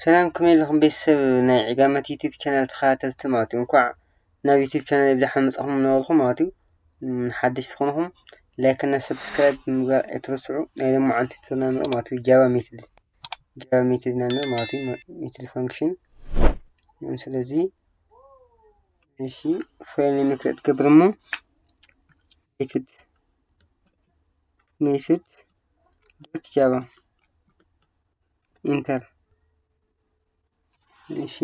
ሰላም፣ ከመይ ኣለኹም ቤተሰብ ናይ ዒጋመት ዩቲዩብ ቻናል ተኸታተልቲ ማለት እዩ። እንኳዕ ናብ ዩቲዩብ ቻናል ብደሓን መጻኹም እናበልኩ ማለት እዩ። እም፣ ሓደሽቲ ዝኾንኹም ላይክ እና ሰብስክራይብ ምግባር ኣይትረስዑ። ናይ ሎማዓንቲ ቱቶሪያል ንርኢ ማለት እዩ። ጃቫ ሜትድ፣ ጃቫ ሜትድ ኢና ንርኢ ማለት እዩ። ሜትድ ፋንክሽን። እም፣ ስለዚ፣ እሺ፣ ፋይል ናይ መክፈቲ ትገብር እሞ ሜትድ፣ ሜትድ ዶት ጃቫ ኢንተር። እሺ፣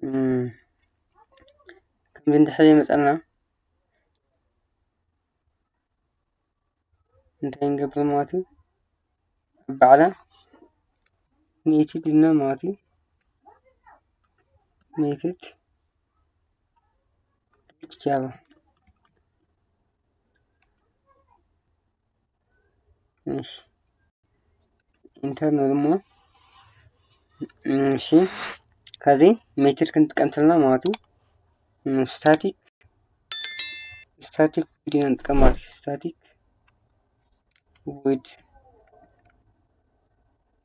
እም፣ ከምዚ እንድሕር ይመጸና እንታይ ንገብር ማለት እዩ? ባዕላ ሜትድ ኢልና ማለት እዩ። ሜትድ ዶት ጃቫ። እሺ፣ ኢንተር ንብል እሞ፣ እሺ፣ ከዚ ሜትድ ክንጥቀም እንተለና ማለት እዩ። እም፣ ስታቲክ፣ ስታቲክ ቮይድ ኢና ንጥቀም ማለት እዩ። ስታቲክ ቮይድ፣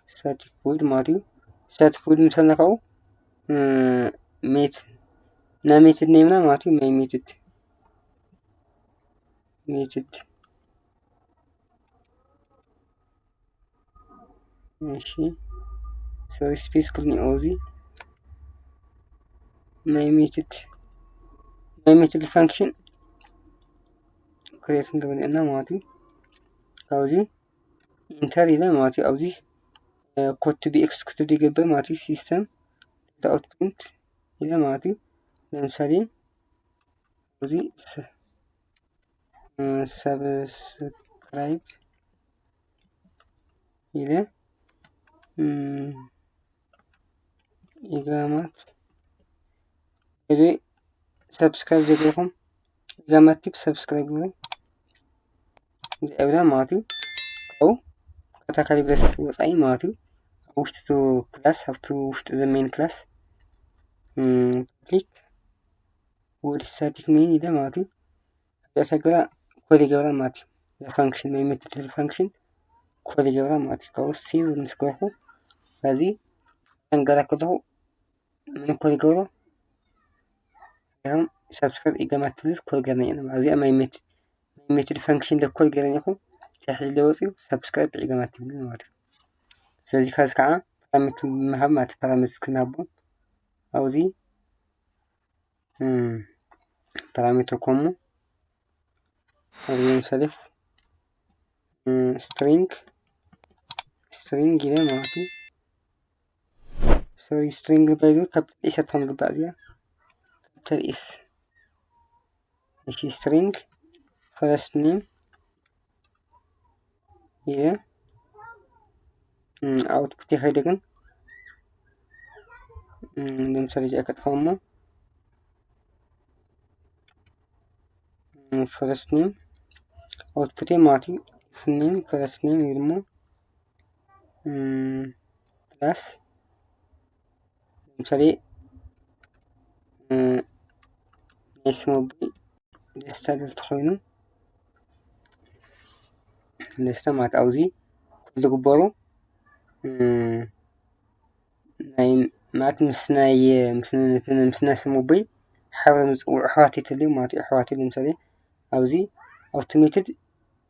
ስታቲክ ቮይድ ማለት እዩ። ስታቲክ ቮይድ ምስ በልና ካብኡ፣ እም፣ ሜት-፣ ናይ ሜትድ ኔምና ማለት እዩ። ማይ ሜትድ፣ ሜትድ። እሺ፣ ሶሪ፣ ስፔስ ክልኒኦ እዚ ናይ ሜትድ፣ ናይ ሜትድ ፋንክሽን ክሬት ንገብር ኣለና ማለት እዩ። ካብዚ ኢንተር ኢለ ማለት እዩ። ኣብዚ፣ እ፣ ኮድ ቱ ቢ ኤክስኪዩትድ ይገብር ማለት እዩ። ሲስተም ዳታ ኣውት ፕሪንት ኢለ ማለት እዩ። ለምሳሌ፣ ኣብዚ ስ-፣ እ፣ ሰብስክራይብ ኢለ፣ እም፣ ኢጋማት እዚ ሰብስክራይብ ዘይገበርኩም ኢጋማት ቲፕ ሰብስክራይብ ግበሩ። እዚ ኣብዛ ማለት እዩ። ካብኡ ከታ ካሊብረስ ወጻኢ ማለት እዩ። ኣብ ውሽጢ እቲ ክላስ፣ ኣብቲ ውሽጢ ዘ ሜን ክላስ፣ እም፣ ክሊክ ወዲ ስታቲክ ሜን ኢለ ማለት እዩ። እዛ ተግባራ ኮድ ይገብራ ማለት እዩ። እዛ ፋንክሽን ወይ ሜትድ ፋንክሽን ኮድ ይገብራ ማለት እዩ። ካብኡ ሴቭ ምስ ገርኩ፣ በዚ ተንገራ ከለኹ ምን ኮድ ይገብሮ? ከም ሳብስክራይብ ኢጋማት ትብል ኮድ ገርና ኢና ማለት። እዚኣ ማይ ሜት-፣ ማይ ሜትድ ፋንክሽን ደ ኮድ ገርና ኢኹ። ሕዚ ለወፂኡ ሳብስክራይብ ኢጋማት ትብል ማለት እዩ። ስለዚ ካዚ ከዓ ፓራሜትር ምሃብ ማለት እዩ። ፓራሜትር ክንሃቦ ኣብዚ እም፣ ፓራሜትር ኮሙ ኣብዚ ለምሳሌ፣ እም፣ ስትሪንግ፣ ስትሪንግ ኢለ ማለት እዩ። ሶሪ፣ ስትሪንግ ባይዞ ካፒታል ኤስ ኣትኾን ግባእ እዚኣ። ካፒታል ኤስ። እሺ፣ ስትሪንግ ፈረስት ኔም ኢለ፣ እም፣ ኣውትፑት ይኸይደ ግን፣ እም፣ ለምሳሌ እዚኣ ከጥፋ እሞ፣ እም፣ ፈረስት ኔም ኣውትፑት ማለት እዩ። ኔም ፈረስት ኔም ወይ ድማ፣ እም፣ ፕላስ ለምሳሌ፣ እ፣ ናይ ስም ኣቦይ ደስታ ድል ተኾይኑ፣ ደስታ ማለት ኣብዚ ኩሉ ዝግበሩ፣ እ፣ ናይ ማለት ምስ ናይ፣ ምስ፣ ምስ ናይ ስም ኣቦይ ሓብሮም ዝፅውዑ ኣሕዋት ይተልዩ ማለት እዩ። ኣሕዋት ለምሳሌ ኣብዚ ኣውቶሜትድ፣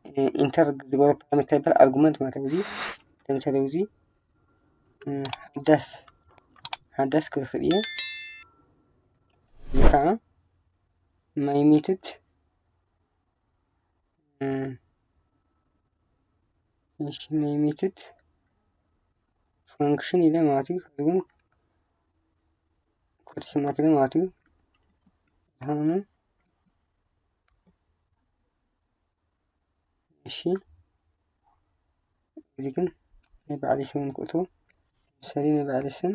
እ፣ ኢንተር ዝገበሩ ፓራሜተር ይበሃል፣ ኣርጉመንት ማለት እዩ። እዚ ለምሳሌ እዚ እም፣ ሓዳስ፣ ሓዳስ ክብል እየ። እዚ ከዓ ማይ ሜትድ፣ እም፣ እሺ፣ ማይ ሜትድ ፋንክሽን ኢለ ማለት እዩ። እዚ እውን ኮድ ስማት ኢለ ማለት እዩ። ዝኾነ እሺ፣ እዚ ግን ናይ ባዕለይ ስም ንክእቶ። ለምሳሌ ናይ ባዕለይ ስም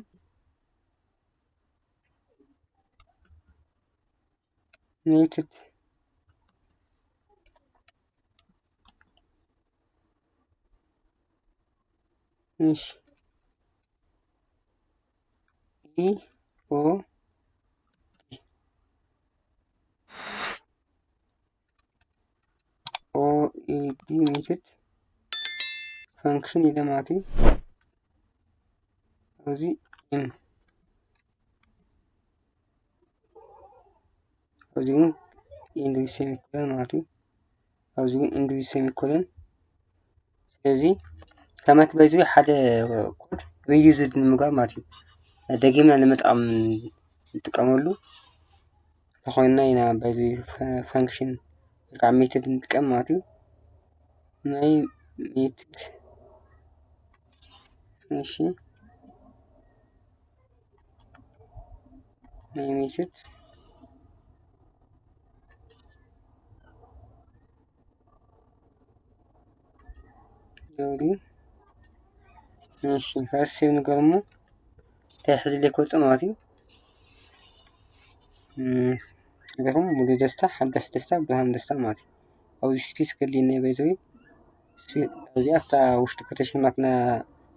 ሜትድ፣ እሺ፣ ኢ ኦ ዲ፣ ኦ ኢ ዲ ሜትድ ፋንክሽን ኢለ ማለት እዩ። እዚ ኢን፣ እዚ ግን ኢንድ ዊዝ ሴሚኮለን ማለት እዩ። ኣብዚ ግን ኢንድ ዊዝ ሴሚኮለን። ስለዚ ከማት ባይዘ ሓደ ኮድ ሪዩዝድ ንምግባር ማለት እዩ። ደጊምና ንምጥቃም ንጥቀመሉ ተኾይንና ኢና ባይዘ ፈንክሽን ወይ ከዓ ሜተድ ንጥቀም ማለት እዩ። ናይ ሜተድ፣ እሺ፣ ናይ ሜተድ ዘውዲ፣ እሺ፣ ፈስ ሴቭ ንገር እሞ እንታይ ሕዚ ለይ ክወፅእ ማለት እዩ። እም፣ ሪኹም ሙሉ ደስታ፣ ሓዳስ ደስታ፣ ብርሃን ደስታ ማለት እዩ። ኣብዚ ስፔስ ክህልየኒ ባይዘወይ፣ እዚ ኣብታ ውሽጢ ኮቴሽን ማርክ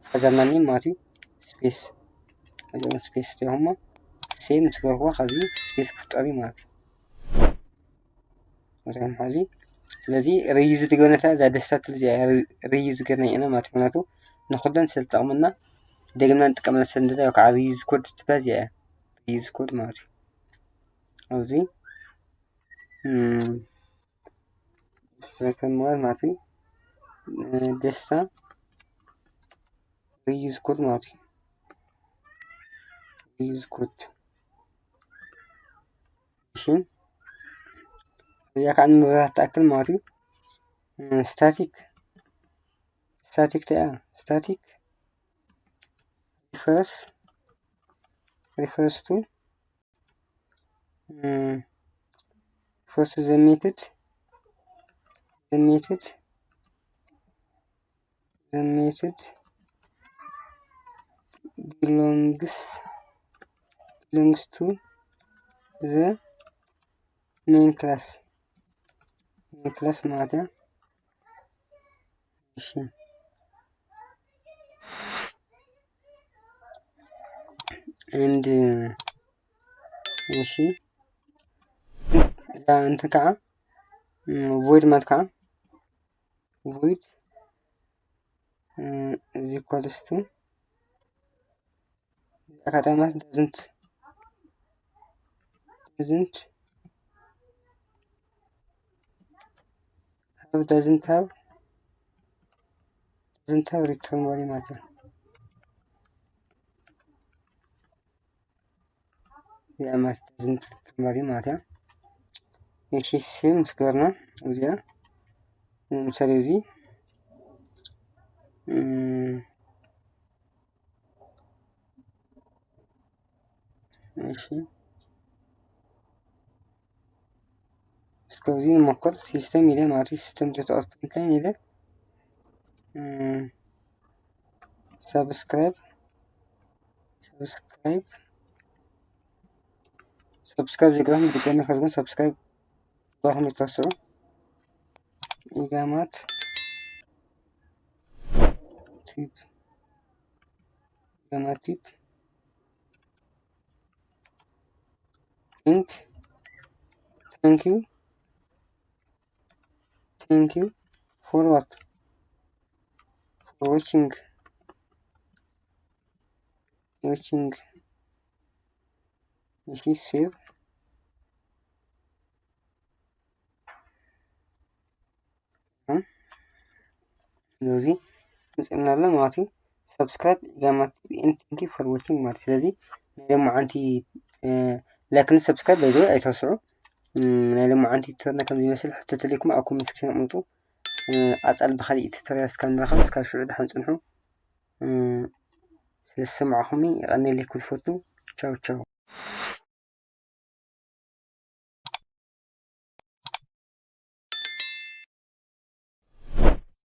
ሓዘርናኒ ማለት እዩ። ስፔስ፣ እዚኦም ስፔስ ሪኹሞ ሴቭ ምስ ገርኩዎ ካብዚ ስፔስ ክፍጠር እዩ ማለት እዩ። ሪኹም ሕዚ። ስለዚ ሪዩዝ ትገብረታ እዛ ደስታ ትብል እዚኣ ሪዩዝ ገርና ኢና ማለት እዩ። ምክንያቱ ንኩለን ስለ ዝጠቕመና ደግምና ንጥቀመላ ስለ ንደሊ፣ ወይ ከዓ ሪዩዝ ኮድ ትበሃል እዚኣ እያ። ሪዩዝ ኮድ ማለት እዩ። ኣብዚ፣ እም፣ ስለከማል ማለት እዩ። ደስታ ሪዩዝ ኮድ ማለት እዩ። ሪዩዝ ኮድ። እሺ፣ እዚኣ ከዓ ንምብራህ ትኣክል ማለት እዩ። ስታቲክ፣ ስታቲክ እንታይ እያ? ስታቲክ ሪፈርስ፣ ሪፈርስ ቱ፣ እም፣ ሪፈርስ ቱ ዘ ሜተድ፣ ዘ ሜተድ፣ ዘ ሜተድ ቢሎንግስ፣ ቢሎንግስ ቱ ዘ ሜን ክላስ፣ ሜን ክላስ ማለት እያ። እሺ። ኤንድ፣ እሺ፣ እዛ እንትን ከዓ፣ እም፣ ቮይድ ማለት ከዓ፣ ቮይድ፣ እም፣ እዚ ኢኳልስ ቱ ኣካዳማት ዳዝንት፣ ዳዝንት ሃብ፣ ዳዝንት ሃብ፣ ዳዝንት ሃብ ሪተርን ቫልዩ ማለት እዩ። እዚኣ ማለት ዳዝንት ሪተርን ቫልዩ ማለት እያ። እሺ፣ ሴቭ ምስ ገበርና እዚኣ ንምሳሌ እዚ፣ እም፣ እሺ፣ እስከ እዚ ንሞክር። ሲስተም ኢለ ማለት እዩ፣ ሲስተም ዶት ኣውትፑት ላይን ኢለ፣ እም፣ ሳብስክራይብ፣ ሳብስክራይብ፣ ሳብስክራይብ ዘይገበርኩም ብድጋሚ ከዝግን ሳብስክራይብ ግባርኩም ኣይትረስዑ። ኢጋማት ቲዩብ፣ ኢጋማት ቲዩብ። And thank you, thank you for what? For watching, watching. እሺ፣ ሴቭ። ስለዚ ምጽእና ኣሎ ማለት እዩ። ሳብስክራይብ ኢጋማት ቲዩብ and thank you for watching ማለት። ስለዚ ናይ ሎማዓንቲ፣ እ፣ ላይክን ሳብስክራይብ ባይዘወይ ኣይትረስዑ። እም፣ ናይ ሎማዓንቲ ቱቶርና ከም ዝመስል ሕቶ ተልይኩም ኣብ ኮመንት ሴክሽን ኣቕምጡ። እ፣ ኣጻል ብኻሊእ ቱቶርያል እስካብ ንራኸብ፣ እስካብ ሽዑ ደሓን ጽንሑ። እም፣ ስለ ዝሰማዕኹምኒ የቐንየለይ ክብል ፈቱ። ቻው ቻው።